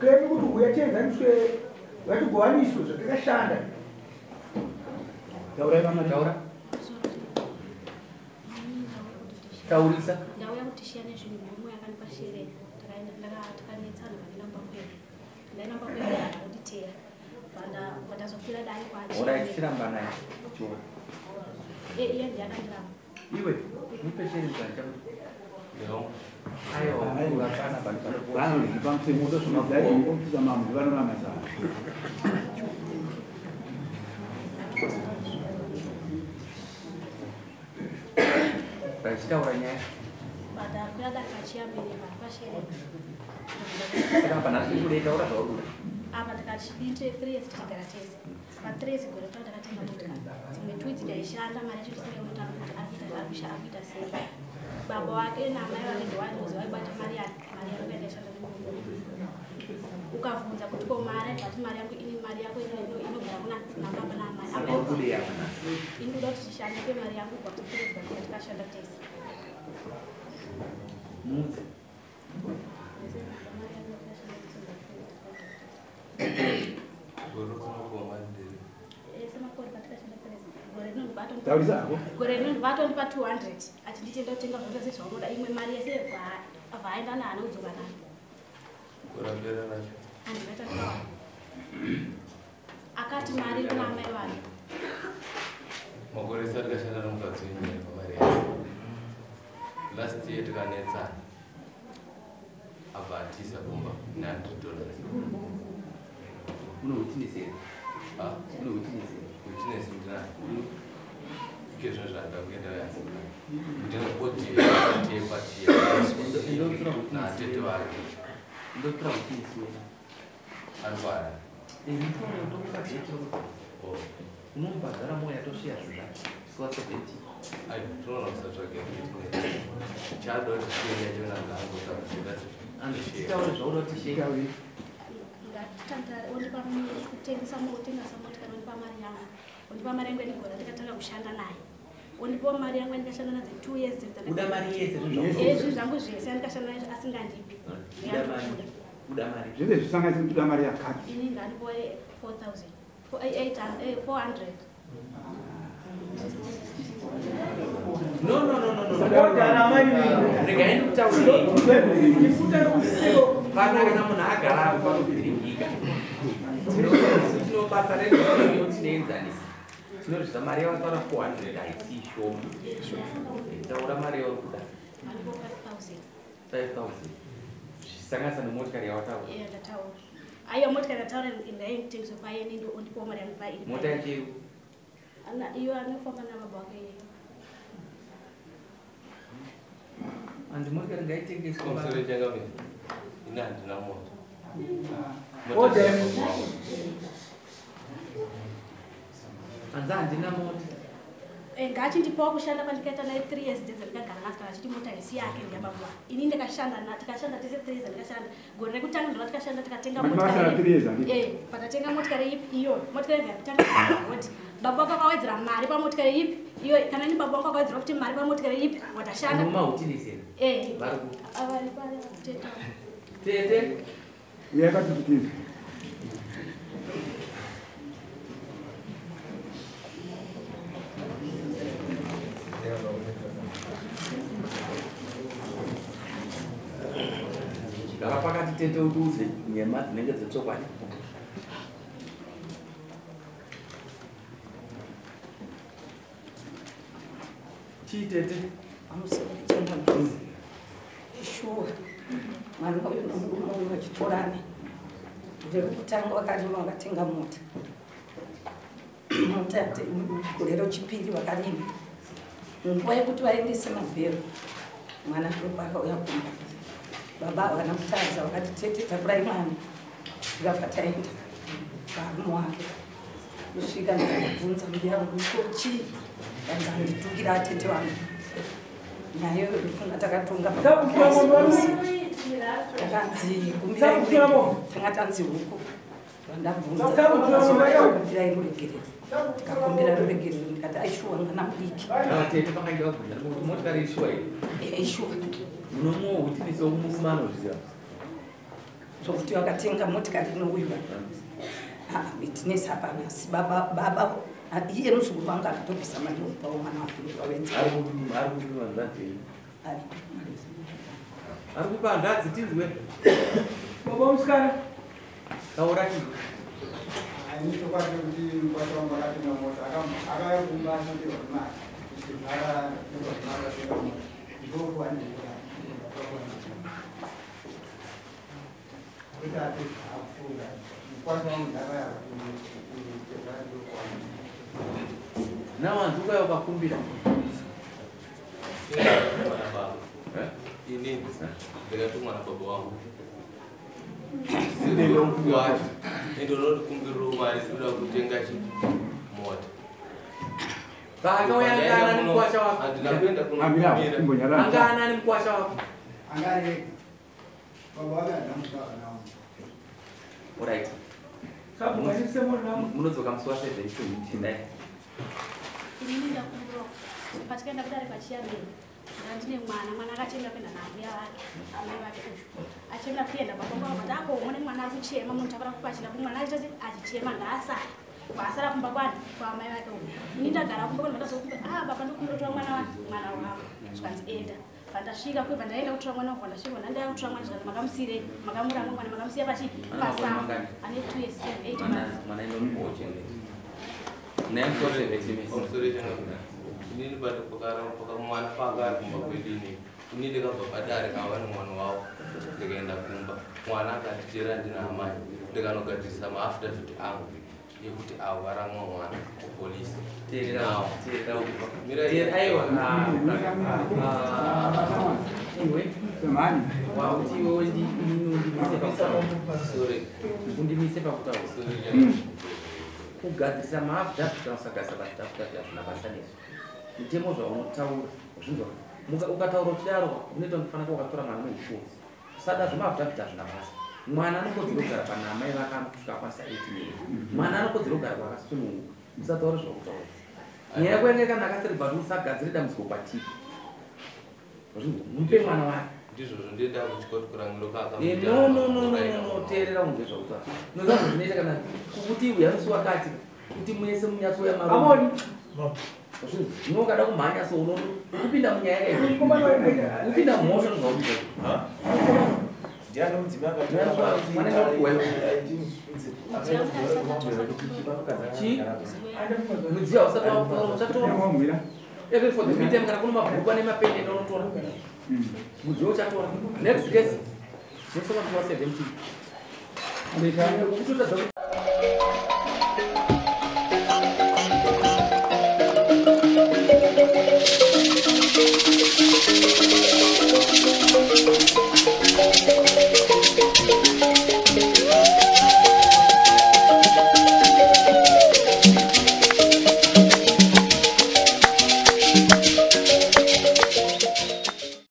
Claim kuti uya tienzaniswe vatigovaniswe zvatakashanda. Taurai vamwe taura. Taurisa. Ndauya kuti tishiyane zvinhu murume akandipa shere takanetsana pandinamba kwedu. Ndainamba kwedu akanditeera. Pandazokwira dare kwacho. Ora tichiramba naye. Chiona. Iye ndiye akandiramba. Iwe mupe shere zvanja. Aiwa, vakana vanhu vanoramazana. Vachitaura nyaya. Pandakwira dare pachiyambiri vanhu pashere. Saka hapana zviri kuda taura zvauri kuda. Apa ndakachibite 3 years tichigara tese. Pa 3 years gore rino ndakatenga motikari. Dzimwe 2 dzikaishanda mari yacho tisingaoni kuti ari kuita sei. Baba wake naamai vake ndiwanzi vaibata mari yake, mari yangu yandaishanda nemurume. Ukabvunza kuti ko mari but mari yangu ini mari yako inogara kuna baba naamai. Saka uri kudei apa nhasi? Ini ndoda kuti tishande mari yangu kubva ku3 years tikashanda tese. Mudzi. Gore rino vatondipa 200 achinditi enda kutenga zvose zvaunoda imwe mari yese vaenda naana kudzoka nayo. Kurambira nacho. Andingatataura. Akati mari kuna amai vake. Makore ese atikashanda nomukadzi wenyu pamari yacho. Last year tikanetsana. Abva atiza kumba ne$100. Une witness here? Une witness here? Witness ndinayo. Ike zvinhu zvandida kuenda yasi. Ndine audio yakatepa tiya. Natete vake. Ndotora witness wena. Arwara. Ndinotora ndokupa date rokuti. Unomubhadhara moya toshiya zvinhu zvacho. Suwa 70. Ayo, tinoona kusatsvage witness. Chado kuti shiya yacho nangango takuti. Anditaure zvaunoda kuti shiya. Ondipa kutengesa motikari ondipa mari yangu. Ondipa mari yangu yendigora ndikatanga kushanda naye. Ondipa mari yangu yandikashanda nadzo 2 years. Uda mari yese zvinhu zvangu. Zvangu zvese yandikashanda nayo asingandipi. Uda mari. Zvese zvisanganise kuti uda mari yakati. Ini ngandipiwe 4,000. 400. No. Regai ndikutaurire. Pana kana munhu agara apo panovhiringika. Tino basa redu tinoenzanisa. Tinozvisa mari yawataura 400 haisi shoma. Taura mari yauri kuda. 5,000. Zvisanganisa nemotikari yawataura. Ndataura. Aiwa motikari yataura ndaitengeswa paye ini ondipawo mari yangu pairi. Mota yacho iri iyo anofamba nababa wake iyeyo. Hanzi motikari ngaitengeswe. Pamusoro changamire. Ini handina mota. Hanzi handina mota. Ngachindipawo kushanda kwandikaita naye 3 years dzedze ndikagara naye kana achiti mota haisi yake ndeyababa wake. Ini ndakashanda tikashanda tese 3 years ndikashanda. Gore rekutanga ndova tikashanda tikatenga motikari. Patatenga motikari ipi iyo. Motikari yakutanga kuti baba wako akawedzera mari pamotikari ipi iyo kana ini baba wako akawedzera futi mari pamotikari ipi watashanda. Unomahutinisi here? Vari ku. Vari pari tete. Tete. Uya katipitiri. Gara pakati tete utiudze nhema dzinenge dzechokwadi. Chii tete? Shuwa mwana uyu nomurume uyu vachitorana. Ndekutanga vakarima vakatenga mota. Mota gore rechipiri vakarima. Nguva yekuti vaendese mabhero mwana ndopaakauya kumba. Baba havana kutadza vakati tete takurai mwana. Tikabva taenda varume wake. Kusvika ndikabvunza mbuya vangu ko chii? Vanzi anditukira atete vangu. Nyaya iyoyo ndofunga takatonga takanzi kumbirai tanga tanzi huku. Vandabvunza kumbirai ruregerero. Tikakumbira ruregerero ndikati aishuwa mwana mudiki. Tete pakange vabvunza kuti motikari ishuwa here? Ishuwa. Munomuwa witness wokumurume anozviziva. Zvokuti vakatenga motikari inouyiwa. Bitinesi hapana, asi baba iye muzukuru wangu akatobvisa mari yokupawo mwana wake kuti vawenze. Ari kupi hanzvadzi yenyu? Ari kupa hanzvadzi tinzwe. Baba musikana. Taura tinzwe. Ini chokwadi kuti mukwasha wangu akatenga mota, akauya kumba achinotirwa nemari, ichivhara notirwa nemari akatenga mota. Ndokuwanira. Kuti apedza apfuura. Mukwasha wangu ndakauya kuti ndokuwanira. Nawanzi ukauya ukakumbira. Inini ndakatumwa nababa wangu. Ndinondikumbirira mari ndinoda kutenga mota. Paakauya anga anani mukwasha wako? Handina kuenda kunokumbira. Anga anani mukwasha wako? Anga ari ega. Baba wake handina kutaura navo. Alright. Munodzoka musi wa 7 tendai. Inini ndakumbirawo patikaenda kudare pachiyambeni ndandine mwana akachemera kuenda naambuya vake amai vake uyu achemera kuenda baba vangu vati ako mune mwana ari kuchema munotakura kupachira mwana achiita se achichema ngaasare kwaasara kumba kwani kwaamai vake uyu ini ndagara kumba kwani ndakazokumba baba ndokumbira kutora mwana wani mwana wavo zvikanzi enda pandasvika kwebva ndaenda kutora mwana wangu pandasvika ndandaa kutora mwana zvikanzi makamusiyirei makamuramwa mwana makamusiya pachi pasango ane 2 years 7 8 months Mwana inomuochengeta. Naye musi wa 7 Pamusoro chenga. Inini mwana paakari kumba kwedu inini. Ini ndakabva padare kava nemwana wavo ndikaenda kumba. Mwana akanditeera ndina amai ndikanogadzirisa maaffidavit angu ekuti avo varamwa mwana kupolisi. Aiwa. Iwe. Wauti iwe undimise pakutaura. Kugadzirisa maaffidavit kana kusagadzirisa maaffidavit hazvina basa nezvo. Mutemo zvaunotaura zvinzwa. Ukataura uchidaro unoita kufanira wakatora mwana muutsotsi. Usada zvemaaffidavit hazvina basa. Mwana anokodzera kugara pana amai vake kusvika akwanisa 18 years. Mwana anokodzera kugara kwakasununguka. Usataure zvautaura. Nyaya yako yange kana akasiri but usagadzire dambudziko kwatiri. Mupe mwana wake. Ndizvozvo ndinoda kutyoti kurangiro No no no no no teerera unzwe zvautaura. Unoziva zvinoita kana kuti uya musi wakati kuti muese munyatsoya marume. Amoni. Zvino ukada kumhanya so unopinda munyaya yakaipa. Upinda mhosva ndozvauri. Ndiani mudzimai Chi? Mudziyo hausati wakutora uchatora. Even for the meantime kana kune mabhuku ane mapeni enda unotora. Mudziyo uchatora. Next case. Musi wa 17. Kutotadza.